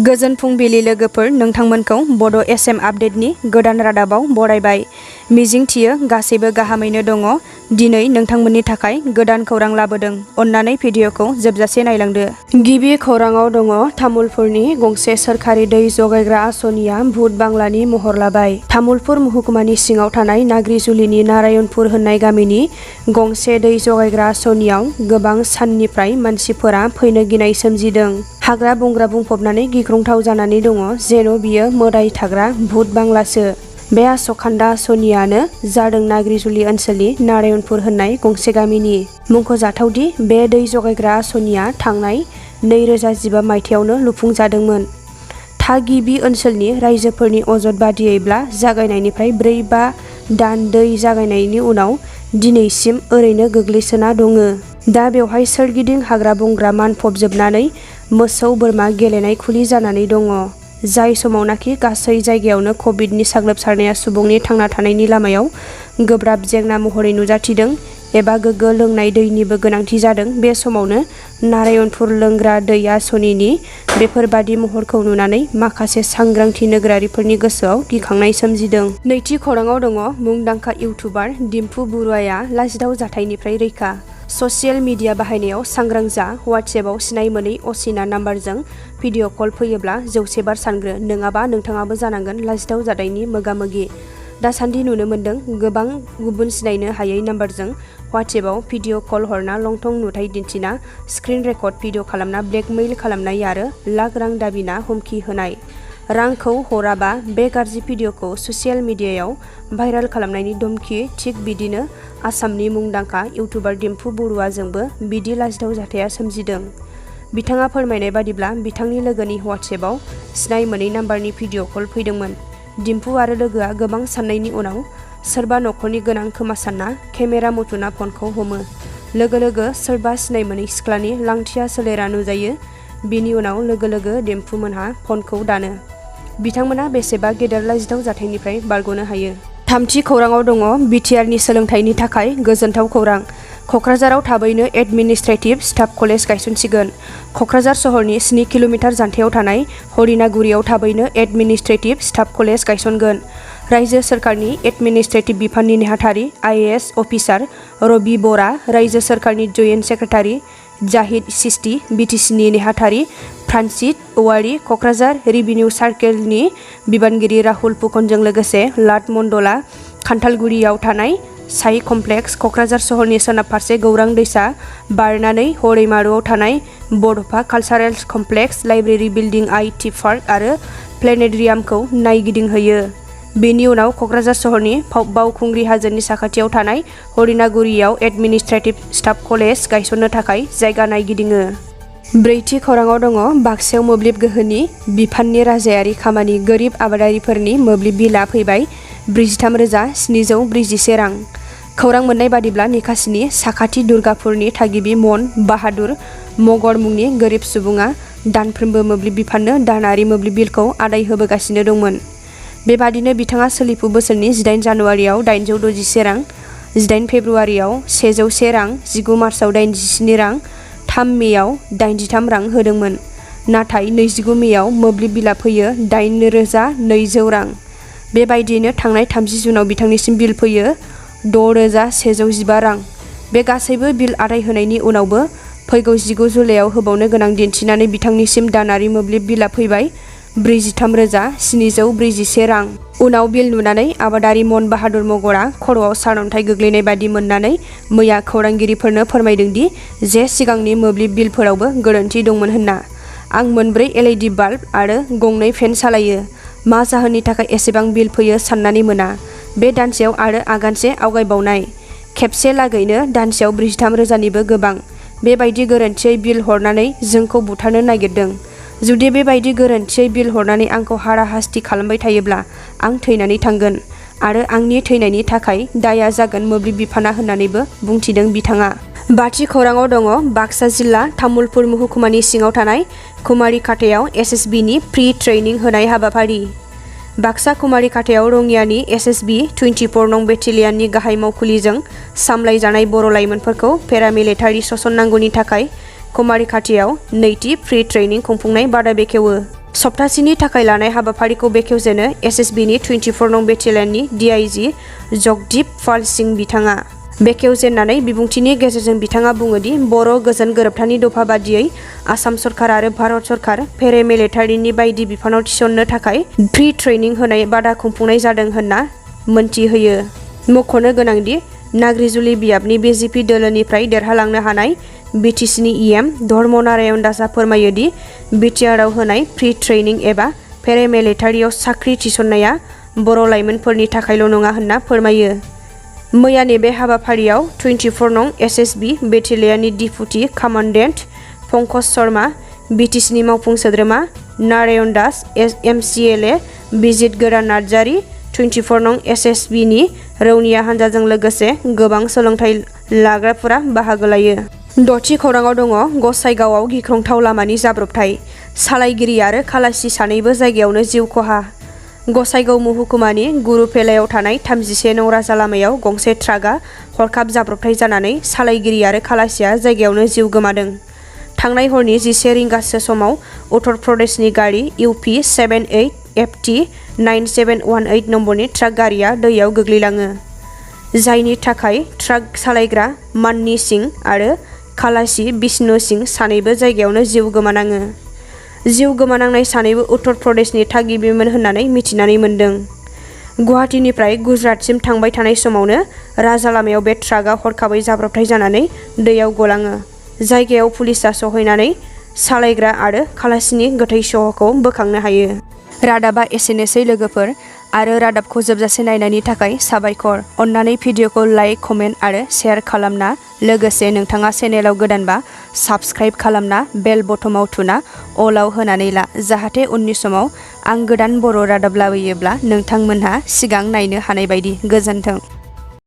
गोजोन फुंबिलि लोगोफोर, नोंथांमोनखौ बड' एसएम आपडेटनि गोदान रादाबाव बरायबाय। मिजिंथियो गासैबो गाहामैनो दङ। दिनै नोंथांमोननि थाखाय गोदान खौरां लाबोदों। अन्नानै भिडिअखौ जोबजासे नायलांदो। गिबि खौराङाव दङ तामुलपुरनि गंसे सोरखारि दै जगायग्रा आसनिया भुट बांलानि महर लाबाय। तामुलपुर महकुमानि सिङाव थानाय नाग्रिजुलिनि नारायणपुर होननाय गामिनि गंसे दै जगायग्रा आसनियाव गोबां साननिफ्राय मानसिफोरा फैनो गिनाय सोमजिदों। हाग्रा बंग्रा बुंफबनानै गिख्रंथाव जानानै दङ, जेन' बियो मोदाय थाग्रा भुट बांलासो। बे आसखान्दा आसनियानो जादों नाग्रिजुलि ओनसोलनि नारायणपुर होननाय गंसे गामिनि। मुंख'जाथावदि बे दै जगायग्रा आसनिया थांनाय 2015 मायथाइयावनो लुफुंजादोंमोन। थागिबि ओनसोलनि रायजोफोरनि अजद बादियैब्ला जागायनायनिफ्राय 4-5 दान दै जागायनायनि उनाव दिनैसिम ओरैनो गोग्लैसोना दङ। दा बेवहाय सोरगिदिं हाग्रा बंग्रा मानफबजोबनानै मोसौ बोरमा गेलेनाय खुलि जानानै दङ। जाय समावनाखि गासै जायगायावनो कभिडनि साग्लोबसारनाया सुबुंनि थांना थानायनि लामायाव गोब्राब जेंना महरै नुजाथिदों एबा गोग्गो लोंनाय दैनिबो गोनांथि जादों, बे समावनो नारायणपुर लोंग्रा दै आसनिनि बेफोरबादि महरखौ नुनानै माखासे सांग्रांथि नोगोरारिफोरनि गोसोआव गिखांनाय सोमजिदों। नैथि खौराङाव दङ मुंदांखा इउटुबार दिम्पु बरुवाया लाजिथाव जाथायनिफ्राय रैखा। ससियेल मिडिया बाहायनायाव सांग्रां जा। वाट्सएपआव सिनाय मोनै असिना नाम्बारजों भिडिअ कल फैयोब्ला 100 बार सानग्रो, नङाबा नोंथाङाबो जानांगोन लाजिथाव जाथायनि मोगा-मोगि। दासान्दि नुनो मोन्दों गोबां गुबुन सिनायनो हायै नाम्बारजों वाट्सएपआव भिडिअ कल हरना लंथं नुथाय दिन्थिना स्क्रिन रेकर्ड भिडिअ खालामना ब्लेकमेइल खालामनाय आरो लाख रां दाबिना हुमखि होनाय। रांखौ हराबा बे गाज्रि भिडिअखौ ससियेल मिडियायाव भाइरेल खालामनायनि धमकि। थिग बिदिनो आसामनि मुंदांखा इउटुबार दिम्पु बरुवाजोंबो बिदि लाजिथाव जाथाया सोमजिदों। बिथाङा फोरमायनाय बादिब्ला बिथांनि लोगोनि वाट्सएपआव सिनाय मोनै नाम्बारनि भिडिअ कल फैदोंमोन। दिम्पु आरो लोगोआ गोबां साननायनि उनाव सोरबा नखरनि गोनां खोमा सानना केमेरा मुथुना फनखौ हमो। लोगो लोगो सोरबा सिनाय मोनै सिख्लानि लांथिया सोलेरा नुजायो। बिनि उनाव लोगो लोगो दिम्पु मोनहा फनखौ दानो। बिथांमोना बेसेबा गेदेर लाजिथाव जाथायनिफ्राय बारग'नो हायो। थामथि खौराङाव दङ बिटिआरनि सोलोंथाइनि थाखाय गोजोनथाव खौरां। क'क्राझाराव थाबैनो एडमिनिस्ट्रेटिभ स्टाफ कलेज गायसनसिगोन। क'क्राझार सहरनि 7 किल'मिटार जानथायाव थानाय हरिनागुरियाव थाबैनो एडमिनिस्ट्रेटिभ स्टाफ कलेज गायसनगोन। रायजो सोरखारनि एडमिनिस्ट्रेटिभ बिफाननि नेहाथारि आइएएस अफिसार रबि बरा, रायजो सोरखारनि जयेन्ट सेक्रेटारि जाहिद चिस्ती, बिटिसिनि नेहाथारि फ्रान्सिस औवारी, क'क्राझार रेभिनिउ सार्केलनि बिबानगिरि राहुल फुकनजों लोगोसे लाट मण्डला, खान्थालगुरियाव थानाय साइ कमप्लेक्स, क'क्राझार सहरनि सोनाब फारसे गौरां दैसा बारनानै हरैमारुआव थानाय Bodofa cultural complex, library building, IT park आरो प्लेनेरियामखौ नायगिदिंहैयो। बेनि उनाव क'क्राझार सहरनि बावखुंग्रि हाजोनि साखाथियाव थानाय हरिनागुरियाव एडमिनिस्ट्रेटिभ स्टाफ कलेज गायसननो थाखाय जायगा नायगिदिङो। ब्रैथि खौराङाव दङ बाक्सायाव मोब्लिब गोहोनि बिफाननि राजायारि खामानि। गोरिब आबादारिफोरनि मोब्लिब बिलआ फैबाय 43,741 रां। खौरां मोननाय बादिब्ला निकासिनि साखाथि दुर्गापुरनि थागिबि मन बाहादुर मगर मुंनि गोरिब सुबुङा दानफ्रोमबो मोब्लिब बिफाननो दानारि मोब्लिब बिलखौ आदाय होबोगासिनो दंमोन। बेबादिनो बिथाङा सोलिफु बोसोरनि 18 जानुवारियाव 867 रां, 18 फेब्रुवारियाव 101 रां, 19 मार्चआव 87 रां, 3 मेआव 83 रां होदोंमोन। नाथाय 29 मेआव मोब्लिब बिला फैयो 8,200 रां। बेबायदियैनो थांनाय 30 जुनाव बिथांनिसिम बिल फैयो 6,115 रां। बे गासैबो बिल आदाय होनायनि उनावबो फैगौ 19 जुलाइआव होबावनो गोनां दिन्थिनानै बिथांनिसिम दानारि मोब्लिब बिला फैबाय 43,741 रां। उनाव बिल नुनानै आबादारि मन बाहादुर मगरा खर'आव सारअन्थाइ गोग्लैनाय बादि मोननानै मैया खौरांगिरिफोरनो फोरमायदोंदि जे सिगांनि मोब्लिब बिलफोरावबो गोरोन्थि दंमोन होनना। आं मोनब्रै LED बाल्ब आरो गंनै फेन सालायो। मा जाहोननि थाखाय एसेबां बिल फैयो साननानै मोना। बे दानसेयाव आरो आगानसे आवगायबावनाय। खेबसे लागैनो दानसेयाव 43,000निबो गोबां। बेबायदि गोरोन्थियै बिल हरनानै जोंखौ बुथारनो नागिरदों। जुदि बेबायदि गोरोन्थियै बिल हरनानै आंखौ हाराहास्ति खालामबाय थायोब्ला आं थैनानै थांगोन आरो आंनि थैनायनि थाखाय दाया जागोन मोब्लिब बिफाना होननानैबो बुंथिदों बिथाङा। बाथि खौराङाव दङ बाक्सा जिल्ला तामुलपुर महकुमानि सिङाव थानाय कुमारिकाटायाव SSBनि प्रि ट्रेनिं होनाय हाबाफारि। बाक्सा कुमारिकाटायाव रङियानि SSB 24 नं बेटेलियाननि गाहाय मावखुलिजों सामलायजानाय बर' लाइमोनफोरखौ पेरामिलिटारि सोसननांगौनि थाखाय कुमारिकाटायाव नैथि प्रि ट्रेनिं खुंफुंनाय बादा बेखेवो। सप्तासेनि थाखाय लानाय हाबाफारिखौ बेखेवजेनो एसएसबीनि 24 नं बेटेलियननि डीआईजी जगदीप पाल सिंह बिथाङा। बेखेवजेननानै बिबुंथिनि गेजेरजों बिथाङा बुङोदि बर' गोजोन गोरोबथानि दफा बादियै आसाम सरकार आरो भारत सरकार पेरामिलिटारिनि बायदि बिफानाव थिसननो थाखाय फ्रि ट्रेनिं होनाय बादा खुंफुंनाय जादों होनना मोनथिहोयो। मख'नो गोनांदि नाग्रिजुलि बियाबनि बीजेपी दोलोनिफ्राय देरहालांनो हानाय बीटीसीनि EM धर्मनारायण दासआ फोरमायोदि बिटिआरआव होनाय फ्रि ट्रेनिं एबा पेरामिलिटारियाव साख्रि थिसननाया बर' लाइमोनफोरनि थाखायल' नङा होनना फोरमायो। मैयानि बे हाबाफारियाव 24 नं एसएसबी बेटेलियननि डिपुटि कामान्डेन्ट पंकज शर्मा, बीटीसीनि मावफुं सोद्रोमा नारायण दास, MCLA बिजित गोदान नार्जारी, 24 नं एसएसबीनि रौनिया हान्जाजों लोगोसे गोबां सोलोंथाइ लाग्राफोरा बाहागो लायो। दथि खौराङाव दङ गसाइगावआव गिख्रंथाव लामानि जाब्रबथाय, सालायगिरि आरो खालासि सानैबो जायगायावनो जिउ खहा। गसाइगाव महकुमानि गुरुपेलायाव थानाय 31 नं राजा लामायाव गंसे ट्राकआ हरखाब जाब्रबथाय जानानै सालायगिरि आरो खालासिया जायगायावनो जिउ गोमादों। थांनाय हरनि 11 रिंगासो समाव उत्तर प्रदेशनि गारि UP 78FT 9718 नम्बरनि ट्राक गारिया दैयाव गोग्लैलाङो, जायनि थाखाय ट्राक सालायग्रा मान्नी सिंह आरो खालासि बिष्णु सिंह सानैबो जायगायावनो जिउ गोमानाङो। जिउ गोमानांनाय सानैबो उत्तर प्रदेशनि थागिबिमोन होननानै मिथिनानै मोन्दों। गुवाहाटीनिफ्राय गुजरातसिम थांबाय थानाय समावनो राजा लामायाव बे ट्राकआ हरखाबै जाब्रबथाय जानानै दैयाव गलाङो। जायगायाव पुलिसआ सहैनानै सालायग्रा आरो खालासिनि गोथै सह'खौ बोखांनो हायो। रादाबा एसेनोसै लोगोफोर, आरो रादाबखौ जोबजासे नायनायनि थाखाय साबायखर। अन्नानै भिडिअखौ लाइक, कमेन्ट आरो शेयार खालामना लोगोसे नोंथाङा चेनेलाव गोदानबा साबस्क्राइब खालामना बेल बटमाव थुना अलाव होनानै ला, जाहाथे उननि समाव आं गोदान बर' रादाब लाबोयोब्ला नोंथांमोनहा सिगां नायनो हानाय बायदि। गोजोन्थों।